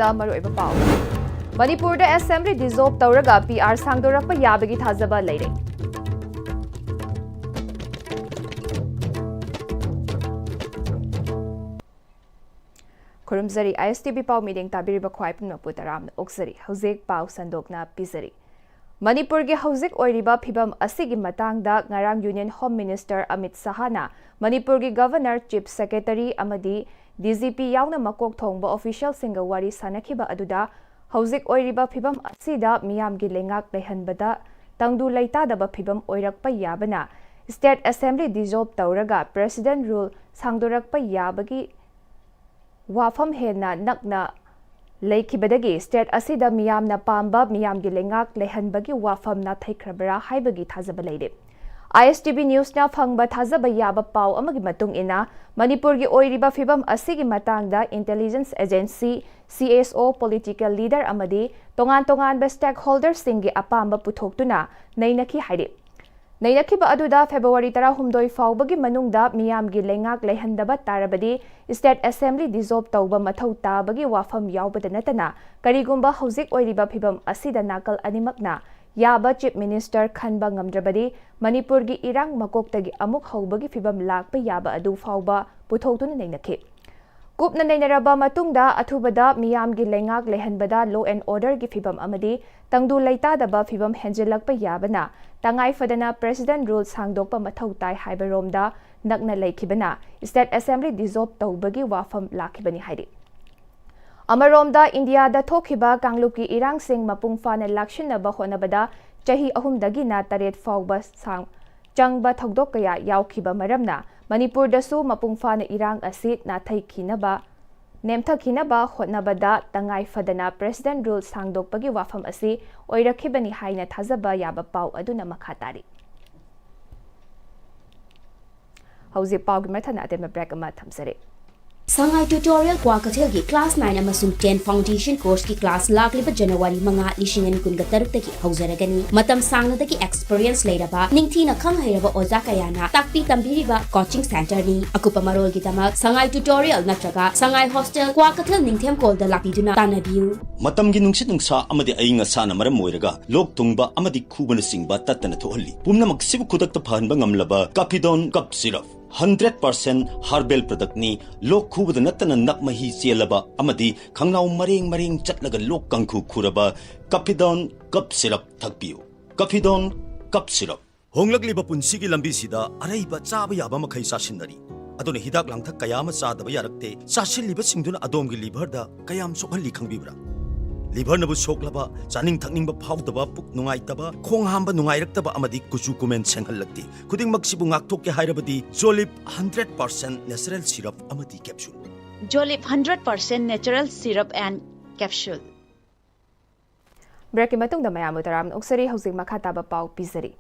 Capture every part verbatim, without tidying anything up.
ꯗ ꯃꯔꯨꯑꯣꯏꯕ ꯄꯥꯎ꯫ ꯃꯅꯤꯄꯨꯔꯗ assembly dissolve ꯇꯧꯔꯒ P R ꯁꯥꯡꯗꯣꯔꯛꯄ ꯌꯥꯕꯒꯤ ꯊꯥꯖꯕ ꯂꯩꯔꯦ꯫ ꯈꯨꯔꯨꯝꯖꯔꯤ, I S T V ꯄꯥꯎ ꯃꯤꯠꯌꯦꯡ ꯇꯥꯕꯤꯔꯤꯕ ꯈ꯭ꯋꯥꯏ ꯄꯨꯝꯅꯃꯛꯄꯨ ꯇꯔꯥꯝꯅ ꯑꯣꯛꯆꯔꯤ꯫ ꯍꯧꯖꯤꯛ ꯄꯥꯎ ꯁꯟꯗꯣꯛꯅ ꯄꯤꯖꯔꯤ꯫ ꯃꯅꯤꯄꯨꯔꯒꯤ ꯍꯧꯖꯤꯛ ꯑꯣꯏꯔꯤꯕ ꯐꯤꯕꯝ ꯑꯁꯤꯒꯤ ꯃꯇꯥꯡꯗ ꯉꯔꯥꯡ Union Home Minister ꯑꯃꯤꯠ ꯁꯍꯥꯅ ꯃꯅꯤꯄꯨꯔꯒꯤ Governor, Chief Secretary ꯑꯃꯗꯤ D G P ꯌꯥꯎꯅ ꯃꯀꯣꯛ ꯊꯣꯡꯕ officialꯁꯤꯡꯒ ꯋꯥꯔꯤ ꯁꯥꯅꯈꯤꯕ ꯑꯗꯨꯗ, ꯍꯧꯖꯤꯛ ꯑꯣꯏꯔꯤꯕ ꯐꯤꯕꯝ ꯑꯁꯤꯗ ꯃꯤꯌꯥꯝꯒꯤ ꯂꯩꯉꯥꯛ ꯂꯩꯍꯟꯕꯗ ꯇꯪꯗꯨ ꯂꯩꯇꯥꯗꯕ ꯐꯤꯕꯝ ꯑꯣꯏꯔꯛꯄ ꯌꯥꯕꯅ, State Assembly dissolve ꯇꯧꯔꯒ President Rule ꯁꯥꯡꯗꯣꯔꯛꯄ ꯌꯥꯕꯒꯤ ꯋꯥꯐꯝ ꯍꯦꯟꯅ ꯅꯛꯅ ꯂꯩꯈꯤꯕꯗꯒꯤ state ꯑꯁꯤꯗ ꯃꯤꯌꯥꯝꯅ ꯄꯥꯝꯕ ꯃꯤꯌꯥꯝꯒꯤ ꯂꯩꯉꯥꯛ ꯂꯩꯍꯟꯕꯒꯤ ꯋꯥꯐꯝ ꯅꯥꯊꯩꯈ꯭ꯔꯕ꯭ꯔꯥ ꯍꯥꯏꯕꯒꯤ ꯊꯥꯖꯕ ꯂꯩꯔꯦ꯫ I S T V Newsꯅ ꯐꯪꯕ ꯊꯥꯖꯕ ꯌꯥꯕ ꯄꯥꯎ ꯑꯃꯒꯤ ꯃꯇꯨꯡ ꯏꯟꯅ, ꯃꯅꯤꯄꯨꯔꯒꯤ ꯑꯣꯏꯔꯤꯕ ꯐꯤꯕꯝ ꯑꯁꯤꯒꯤ ꯃꯇꯥꯡꯗ intelligence agency, C S O, political leader ꯑꯃꯗꯤ ꯇꯣꯉꯥꯟ ꯇꯣꯉꯥꯟꯕ stakeholderꯁꯤꯡꯒꯤ ꯑꯄꯥꯝꯕ ꯄꯨꯊꯣꯛꯇꯨꯅ ꯅꯩꯅꯈꯤ ꯍꯥꯏꯔꯤ꯫ ꯅꯩꯅꯈꯤꯕ ꯑꯗꯨꯗ February ꯇꯔꯥꯍꯨꯝꯗꯣꯏ ꯐꯥꯎꯕꯒꯤ ꯃꯅꯨꯡꯗ ꯃꯤꯌꯥꯝꯒꯤ ꯂꯩꯉꯥꯛ ꯂꯩꯍꯟꯗꯕ ꯇꯥꯔꯕꯗꯤ State Assembly dissolve ꯇꯧꯕ ꯃꯊꯧ ꯇꯥꯕꯒꯤ ꯋꯥꯐꯝ ꯌꯥꯎꯕꯗ ꯅꯠꯇꯅ, ꯀꯔꯤꯒꯨꯝꯕ ꯍꯧꯖꯤꯛ ꯑꯣꯏꯔꯤꯕ ꯐꯤꯕꯝ ꯑꯁꯤꯗ ꯅꯥꯀꯜ ꯑꯅꯤꯃꯛꯅ ꯌꯥꯕ Chief Minister ꯈꯟꯕ ꯉꯝꯗ꯭ꯔꯕꯗꯤ ꯃꯅꯤꯄꯨꯔꯒꯤ ꯏꯔꯥꯡ ꯃꯀꯣꯛꯇꯒꯤ ꯑꯃꯨꯛ ꯍꯧꯕꯒꯤ ꯐꯤꯕꯝ ꯂꯥꯛꯄ ꯌꯥꯕ ꯑꯗꯨ ꯐꯥꯎꯕ ꯄꯨꯊꯣꯛꯇꯨꯅ ꯅꯩꯅꯈꯤ꯫ ꯀꯨꯞꯅ ꯅꯩꯅꯔꯕ ꯃꯇꯨꯡꯗ ꯑꯊꯨꯕꯗ ꯃꯤꯌꯥꯝꯒꯤ ꯂꯩꯉꯥꯛ ꯂꯩꯍꯟꯕꯗ law and orderꯒꯤ ꯐꯤꯕꯝ ꯑꯃꯗꯤ ꯇꯪꯗꯨ ꯂꯩꯇꯥꯗꯕ ꯐꯤꯕꯝ ꯍꯦꯟꯖꯤꯜꯂꯛꯄ ꯌꯥꯕꯅ, ꯇꯉꯥꯏ ꯐꯗꯅ President Rule ꯁꯥꯡꯗꯣꯛꯄ ꯃꯊꯧ ꯇꯥꯏ ꯍꯥꯏꯕꯔꯣꯝꯗ ꯅꯛꯅ ꯂꯩꯈꯤꯕꯅ State Assembly dissolve ꯇꯧꯕꯒꯤ ꯋꯥꯐꯝ ꯂꯥꯛꯈꯤꯕꯅꯤ ꯍꯥꯏꯔꯤ꯫ ꯑꯃꯔꯣꯝꯗ, ꯏꯟꯗꯤꯌꯥꯗ ꯊꯣꯛꯈꯤꯕ ꯀꯥꯡꯂꯨꯞꯀꯤ ꯏꯔꯥꯡꯁꯤꯡ ꯃꯄꯨꯡ ꯐꯥꯅ ꯂꯥꯛꯁꯤꯟꯅꯕ ꯍꯣꯠꯅꯕꯗ ꯆꯍꯤ ꯑꯍꯨꯝꯗꯒꯤꯅ ꯇꯔꯦꯠ ꯐꯥꯎꯕ ꯁꯥꯡ ꯆꯪꯕ ꯊꯧꯗꯣꯛ ꯀꯌꯥ ꯌꯥꯎꯈꯤꯕ ꯃꯔꯝꯅ, ꯃꯅꯤꯄꯨꯔꯗꯁꯨ ꯃꯄꯨꯡ ꯐꯥꯅ ꯏꯔꯥꯡ ꯑꯁꯤ ꯅꯥꯊꯩꯈꯤꯅꯕ, ꯅꯦꯝꯊꯈꯤꯅꯕ ꯍꯣꯠꯅꯕꯗ ꯇꯉꯥꯏ ꯐꯗꯅ President Rule ꯁꯥꯡꯗꯣꯛꯄꯒꯤ ꯋꯥꯐꯝ ꯑꯁꯤ ꯑꯣꯏꯔꯛꯈꯤꯕꯅꯤ ꯍꯥꯏꯅ ꯊꯥꯖꯕ ꯌꯥꯕ ꯄꯥꯎ ꯑꯗꯨꯅ ꯃꯈꯥ ꯇꯥꯔꯤ꯫ ꯍꯧꯖꯤꯛ ꯄꯥꯎꯒꯤ ꯃꯊꯪꯗ ꯑꯇꯦꯟꯕ break ꯑꯃ ꯊꯝꯖꯔꯤ꯫ ꯁꯉꯥꯏ Tutorial ꯀ꯭ꯋꯥꯀꯩꯊꯦꯜꯒꯤ class nine ꯑꯃꯁꯨꯡ ten foundation courseꯀꯤ class ꯂꯥꯛꯂꯤꯕ January ꯃꯉꯥ, ꯂꯤꯁꯤꯡ ꯑꯅꯤ ꯀꯨꯟꯒ ꯇꯔꯨꯛꯇꯒꯤ ꯍꯧꯖꯔꯒꯅꯤ꯫ ꯃꯇꯝ ꯁꯥꯡꯅꯗꯒꯤ experience ꯂꯩꯔꯕ, ꯅꯤꯡꯊꯤꯅ ꯈꯪ ꯍꯩꯔꯕ ꯑꯣꯖꯥ ꯀꯌꯥꯅ ꯇꯥꯛꯄꯤ ꯇꯝꯕꯤꯔꯤꯕ coaching centreꯅꯤ꯫ ꯑꯀꯨꯞꯄ ꯃꯔꯣꯜꯒꯤꯗꯃꯛ ꯁꯉꯥꯏ Tutorial ꯅꯠꯇ꯭ꯔꯒ ꯁꯉꯥꯏ Hostel ꯀ꯭ꯋꯥꯀꯩꯊꯦꯜ ꯅꯤꯡꯊꯦꯝꯀꯣꯜꯗ ꯂꯥꯛꯄꯤꯗꯨꯅ ꯇꯥꯟꯅꯕꯤꯌꯨ꯫ ꯃꯇꯝꯒꯤ ꯅꯨꯡꯁꯤꯠ ꯅꯨꯡꯁꯥ ꯑꯃꯗꯤ ꯑꯏꯪ ꯑꯁꯥꯅ ꯃꯔꯝ ꯑꯣꯏꯔꯒ ꯂꯣꯛ ꯊꯨꯡꯕ ꯑꯃꯗꯤ ꯈꯨꯕꯅꯆꯤꯡꯕ ꯇꯠꯇꯅ ꯊꯣꯛꯍꯜꯂꯤ꯫ ꯄꯨꯝꯅꯃꯛꯁꯤꯕꯨ ꯈꯨꯗꯛꯇ ꯐꯍꯟꯕ ꯉꯝꯂꯕ Caphidone Cough Syrup, hundred percent herbal productꯅꯤ꯫ ꯂꯣꯛ ꯈꯨꯕꯗ ꯅꯠꯇꯅ ꯅꯞ ꯃꯍꯤ ꯆꯦꯜꯂꯕ ꯑꯃꯗꯤ ꯈꯪꯅꯥꯎ ꯃꯔꯦꯡ ꯃꯔꯦꯡ ꯆꯠꯂꯒ ꯂꯣꯛ ꯀꯥꯡꯈꯨ ꯈꯨꯔꯕ Caphidone Cough Syrup ꯊꯛꯄꯤꯌꯨ꯫ Caphidone Cough Syrup꯫ ꯍꯣꯡꯂꯛꯂꯤꯕ ꯄꯨꯟꯁꯤꯒꯤ ꯂꯝꯕꯤꯁꯤꯗ ꯑꯔꯩꯕ ꯆꯥꯕ ꯌꯥꯕ ꯃꯈꯩ ꯆꯥꯁꯤꯟꯅꯔꯤ꯫ ꯑꯗꯨꯅ ꯍꯤꯗꯥꯛ ꯂꯥꯡꯊꯛ ꯀꯌꯥ ꯑꯃ ꯆꯥꯗꯕ ꯌꯥꯔꯛꯇꯦ꯫ ꯆꯥꯁꯤꯜꯂꯤꯕꯁꯤꯡꯗꯨꯅ ꯑꯗꯣꯝꯒꯤ liverꯗ ꯀꯌꯥꯝ ꯁꯣꯛꯍꯜꯂꯤ ꯈꯪꯕꯤꯕ꯭ꯔꯥ? Liverꯅꯕꯨ ꯁꯣꯛꯂꯕ, ꯆꯥꯅꯤꯡ ꯊꯛꯅꯤꯡꯕ ꯐꯥꯎꯗꯕ, ꯄꯨꯛ ꯅꯨꯡꯉꯥꯏꯇꯕ, ꯈꯣꯡ ꯍꯥꯝꯕ ꯅꯨꯡꯉꯥꯏꯔꯛꯇꯕ ꯑꯃꯗꯤ ꯀꯨꯆꯨ ꯀꯨꯃꯦꯟ ꯁꯦꯡꯍꯜꯂꯛꯇꯦ꯫ ꯈꯨꯗꯤꯡꯃꯛꯁꯤꯕꯨ ꯉꯥꯛꯊꯣꯛꯀꯦ ꯍꯥꯏꯔꯕꯗꯤ Jolib hundred percent natural syrup ꯑꯃꯗꯤ capsule꯫ Jolib hundred percent natural syrup and capsule꯫ Breakꯀꯤ ꯃꯇꯨꯡꯗ ꯃꯌꯥꯝꯕꯨ ꯇꯔꯥꯝꯅ ꯑꯣꯛꯆꯔꯤ꯫ ꯍꯧꯖꯤꯛ ꯃꯈꯥ ꯇꯥꯕ ꯄꯥꯎ ꯄꯤꯖꯔꯤ꯫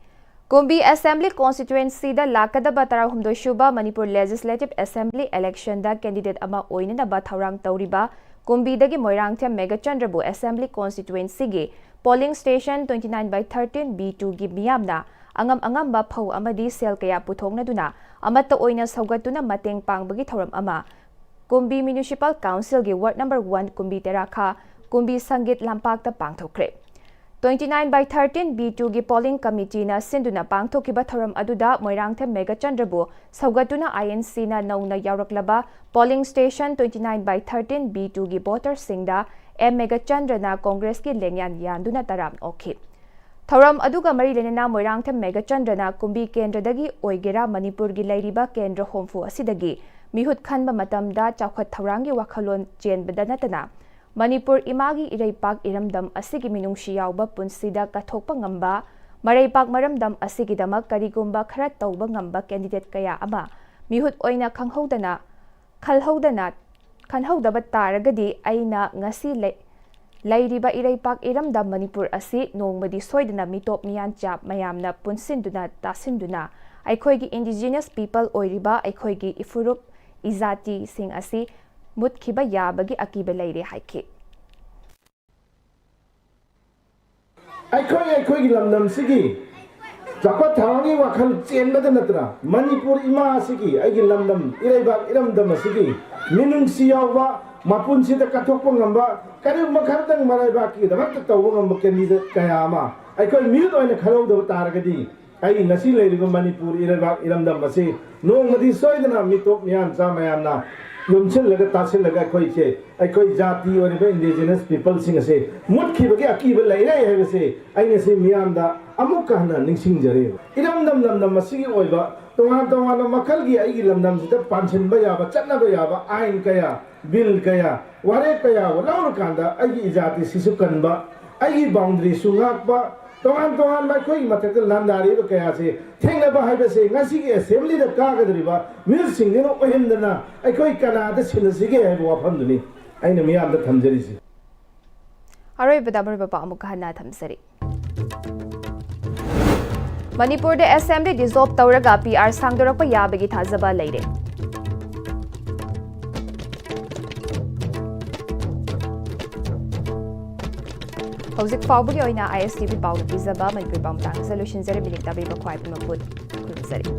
ꯀꯨꯝꯕꯤ Assembly Constituencyꯗ ꯂꯥꯛꯀꯗꯕ ꯇꯔꯥꯍꯨꯝꯗꯣꯏ ꯁꯨꯕ Manipur Legislative Assembly electionꯗ candidate ꯑꯃ ꯑꯣꯏꯅꯅꯕ ꯊꯧꯔꯥꯡ ꯇꯧꯔꯤꯕ ꯀꯨꯝꯕꯤꯗꯒꯤ Moirangthem ꯃꯦꯘꯆꯟꯗ꯭ꯔꯕꯨ Assembly Constituencyꯒꯤ polling station twenty nine by thirteen B twoꯒꯤ ꯃꯤꯌꯥꯝꯅ ꯑꯉꯝ ꯑꯉꯝꯕ ꯐꯧ ꯑꯃꯗꯤ ꯁꯦꯜ ꯀꯌꯥ ꯄꯨꯊꯣꯛꯅꯗꯨꯅ ꯑꯃꯠꯇ ꯑꯣꯏꯅ ꯁꯧꯒꯠꯇꯨꯅ ꯃꯇꯦꯡ ꯄꯥꯡꯕꯒꯤ ꯊꯧꯔꯝ ꯑꯃ ꯀꯨꯝꯕꯤ Municipal Councilꯒꯤ Ward number one ꯀꯨꯝꯕꯤ ꯇꯦꯔꯥꯈꯥ ꯀꯨꯝꯕꯤ ꯁꯪꯒꯤꯠ ꯂꯝꯄꯥꯛꯇ ꯄꯥꯡꯊꯣꯛꯈ꯭ꯔꯦ꯫ Twenty nine by thirteen B twoꯒꯤ polling committeeꯅ ꯁꯤꯟꯗꯨꯅ ꯄꯥꯡꯊꯣꯛꯈꯤꯕ ꯊꯧꯔꯝ ꯑꯗꯨꯗ ꯃꯣꯏꯔꯥꯡꯊꯦꯝ ꯃꯦꯘꯆꯟꯗ꯭ꯔꯕꯨ ꯁꯧꯒꯠꯇꯨꯅ INCꯅ ꯅꯧꯅ ꯌꯥꯎꯔꯛꯂꯕ polling station twenty nine by thirteen B twoꯒꯤ voterꯁꯤꯡꯗ M ꯃꯦꯘꯆꯟꯗ꯭ꯔꯅ Congressꯀꯤ ꯂꯦꯡꯌꯥꯟ ꯌꯥꯟꯗꯨꯅ ꯇꯔꯥꯝꯅ ꯑꯣꯛꯈꯤ꯫ ꯊꯧꯔꯝ ꯑꯗꯨꯒ ꯃꯔꯤ ꯂꯩꯅꯅ ꯃꯣꯏꯔꯥꯡꯊꯦꯝ ꯃꯦꯘꯆꯟꯗ꯭ꯔꯅ ꯀꯨꯝꯕꯤ ꯀꯦꯟꯗ꯭ꯔꯗꯒꯤ ꯑꯣꯏꯒꯦꯔꯥ ꯃꯅꯤꯄꯨꯔꯒꯤ ꯂꯩꯔꯤꯕ ꯀꯦꯟꯗ꯭ꯔ ꯍꯨꯝꯐꯨ ꯑꯁꯤꯗꯒꯤ ꯃꯤꯍꯨꯠ ꯈꯟꯕ ꯃꯇꯝꯗ ꯆꯥꯎꯈꯠ ꯊꯧꯔꯥꯡꯒꯤ ꯋꯥꯈꯜꯂꯣꯟ ꯆꯦꯟꯕꯗ ꯅꯠꯇꯅ ꯃꯅꯤꯄꯨꯔ ꯏꯃꯥꯒꯤ ꯏꯔꯩꯄꯥꯛ ꯏꯔꯝꯗꯝ ꯑꯁꯤꯒꯤ ꯃꯤꯅꯨꯡꯁꯤ ꯌꯥꯎꯕ ꯄꯨꯟꯁꯤꯗ ꯀꯠꯊꯣꯛꯄ ꯉꯝꯕ, ꯃꯔꯩꯄꯥꯛ ꯃꯔꯝꯗꯝ ꯑꯁꯤꯒꯤꯗꯃꯛ ꯀꯔꯤꯒꯨꯝꯕ ꯈꯔ ꯇꯧꯕ ꯉꯝꯕ candidate ꯀꯌꯥ ꯑꯃ ꯃꯤꯍꯨꯠ ꯑꯣꯏꯅ ꯈꯪꯍꯧꯗꯅ, ꯈꯜꯍꯧꯗꯅ, ꯈꯟꯍꯧꯗꯕ ꯇꯥꯔꯒꯗꯤ ꯑꯩꯅ ꯉꯁꯤ ꯂꯩ-, ꯂꯩꯔꯤꯕ ꯏꯔꯩꯄꯥꯛ ꯏꯔꯝꯗꯝ ꯃꯅꯤꯄꯨꯔ ꯑꯁꯤ ꯅꯣꯡꯃꯗꯤ ꯁꯣꯏꯗꯅ ꯃꯤꯇꯣꯞ ꯃꯤꯌꯥꯟꯆꯥ ꯃꯌꯥꯝꯅ ꯄꯨꯟꯁꯤꯟꯗꯨꯅ ꯇꯥꯁꯤꯟꯗꯨꯅ ꯑꯩꯈꯣꯏꯒꯤ indigenous people ꯑꯣꯏꯔꯤꯕ ꯑꯩꯈꯣꯏꯒꯤ ꯏꯐꯨꯔꯨꯞ ꯏꯖꯥꯇꯤꯁꯤꯡ ꯑꯁꯤ ꯃꯨꯠꯈꯤꯕ ꯌꯥꯕꯒꯤ ꯑꯀꯤꯕ ꯂꯩꯔꯦ ꯍꯥꯏꯈꯤ꯫ ꯑꯩꯈꯣꯏ ꯑꯩꯈꯣꯏꯒꯤ ꯂꯝꯗꯝꯁꯤꯒꯤ ꯆꯥꯎꯈꯠ ꯊꯧꯔꯥꯡꯒꯤ ꯋꯥꯈꯜ ꯆꯦꯟꯕꯗ ꯅꯠꯇꯅ ꯃꯅꯤꯄꯨꯔ ꯏꯃꯥ ꯑꯁꯤꯒꯤ, ꯑꯩꯒꯤ ꯂꯝꯗꯝ ꯏꯔꯩꯕꯥꯛ ꯏꯔꯝꯗꯝ ꯑꯁꯤꯒꯤ ꯃꯤꯅꯨꯡꯁꯤ ꯌꯥꯎꯕ, ꯃꯄꯨꯟꯁꯤꯗ ꯀꯠꯊꯣꯛꯄ ꯉꯝꯕ, ꯀꯔꯤꯒꯨꯝꯕ ꯈꯔꯗꯪ ꯃꯔꯩꯕꯥꯛꯀꯤꯗꯃꯛꯇ ꯇꯧꯕ ꯉꯝꯕ ꯀꯦꯟꯗꯤꯗꯦꯠ ꯀꯌꯥ ꯑꯃ ꯑꯩꯈꯣꯏ ꯃꯤꯍꯨꯠ ꯑꯣꯏꯅ ꯈꯜꯍꯧꯗꯕ ꯇꯥꯔꯒꯗꯤ ꯑꯩ ꯉꯁꯤ ꯂꯩꯔꯤꯕ ꯃꯅꯤꯄꯨꯔ ꯏꯔꯩꯕꯥꯛ ꯏꯔꯝꯗꯝ ꯑꯁꯤ ꯅꯣꯡꯃꯗꯤ ꯁꯣꯏꯗꯅ ꯃꯤꯇꯣꯞ ꯃꯤꯌꯥꯟꯆꯥ ꯃꯌꯥꯝꯅ ꯌꯣꯝꯁꯤꯜꯂꯒ ꯇꯥꯁꯤꯜꯂꯒ ꯑꯩꯈꯣꯏꯁꯦ, ꯑꯩꯈꯣꯏ ꯖꯥꯇꯤ ꯑꯣꯏꯔꯤꯕ indigenous peopleꯁꯤꯡ ꯑꯁꯦ ꯃꯨꯠꯈꯤꯕꯒꯤ ꯑꯀꯤꯕ ꯂꯩꯔꯦ ꯍꯥꯏꯕꯁꯦ ꯑꯩ ꯉꯁꯤ ꯃꯤꯌꯥꯝꯗ ꯑꯃꯨꯛꯀ ꯍꯟꯅ ꯅꯤꯡꯁꯤꯡꯖꯔꯤ꯫ ꯏꯔꯝꯗꯝ ꯂꯝꯗꯝ ꯑꯁꯤꯒꯤ ꯑꯣꯏꯕ ꯇꯣꯉꯥꯟ ꯇꯣꯉꯥꯟꯕ ꯃꯈꯜꯒꯤ ꯑꯩꯒꯤ ꯂꯝꯗꯝꯁꯤꯗ ꯄꯥꯟꯁꯤꯟꯕ ꯌꯥꯕ, ꯆꯠꯅꯕ ꯌꯥꯕ ꯑꯥꯏꯟ ꯀꯌꯥ, ꯕꯤꯜ ꯀꯌꯥ, ꯋꯥꯔꯦꯞ ꯀꯌꯥ ꯂꯧꯔꯀꯥꯟꯗ ꯑꯩꯒꯤ ꯏꯖꯥꯇꯤ ꯁꯤꯁꯨ ꯀꯟꯕ, ꯑꯩꯒꯤ ꯕꯥꯎꯟꯗꯔꯤꯁꯨ ꯉꯥꯛꯄ, ꯇꯣꯉꯥꯟ ꯇꯣꯉꯥꯟꯕ ꯑꯩꯈꯣꯏꯒꯤ ꯃꯊꯛꯇ ꯂꯥꯟꯗꯥꯔꯤꯕ ꯀꯌꯥꯁꯦ ꯊꯦꯡꯅꯕ ꯍꯥꯏꯕꯁꯦ ꯉꯁꯤꯒꯤ ꯑꯦꯁꯦꯝꯕ꯭ꯂꯤꯗ ꯀꯥꯒꯗꯧꯔꯤꯕ ꯃꯤꯍꯨꯠꯁꯤꯡꯁꯤꯅ ꯑꯣꯏꯍꯟꯗꯅ ꯑꯩꯈꯣꯏ ꯀꯅꯥꯗ ꯁꯤꯟꯅꯁꯤꯒꯦ ꯍꯥꯏꯕ ꯋꯥꯐꯝꯗꯨꯅꯤ ꯑꯩꯅ ꯃꯤꯌꯥꯝꯗ ꯊꯝꯖꯔꯤꯁꯤ꯫ ꯑꯔꯣꯏꯕꯗ ꯑꯔꯣꯏꯕ ꯄꯥꯎ ꯑꯃꯨꯛꯀ ꯍꯟꯅ ꯊꯝꯖꯔꯤ꯫ ꯃꯅꯤꯄꯨꯔꯗ ꯑꯦꯁꯦꯝꯕ꯭ꯂꯤ ꯗꯤꯖꯣꯜꯕ ꯇꯧꯔꯒ ꯄꯤ ꯑꯥꯔ ꯁꯥꯡꯗꯣꯔꯛꯄ ꯌꯥꯕꯒꯤ ꯊꯥꯖꯕ ꯂꯩꯔꯦ꯫ ꯍꯧꯖꯤꯛ ꯐꯥꯎꯕꯒꯤ ꯑꯣꯏꯅ ꯑꯥꯏ ꯑꯦꯁ ꯇꯤ ꯚꯤ ꯄꯥꯎꯗ ꯄꯤꯖꯕ ꯃꯅꯤꯄꯨꯔꯤ ꯄꯥꯎ ꯃꯇꯥꯡ ꯑꯁꯤꯗ ꯂꯣꯏꯁꯤꯟꯖꯔꯦ꯫ ꯃꯤꯅꯤꯠ ꯇꯥꯕꯤꯕ ꯈ꯭ꯋꯥꯏ ꯄꯨꯝꯅꯃꯛꯄꯨ ꯈꯨꯔꯨꯝꯖꯔꯤ꯫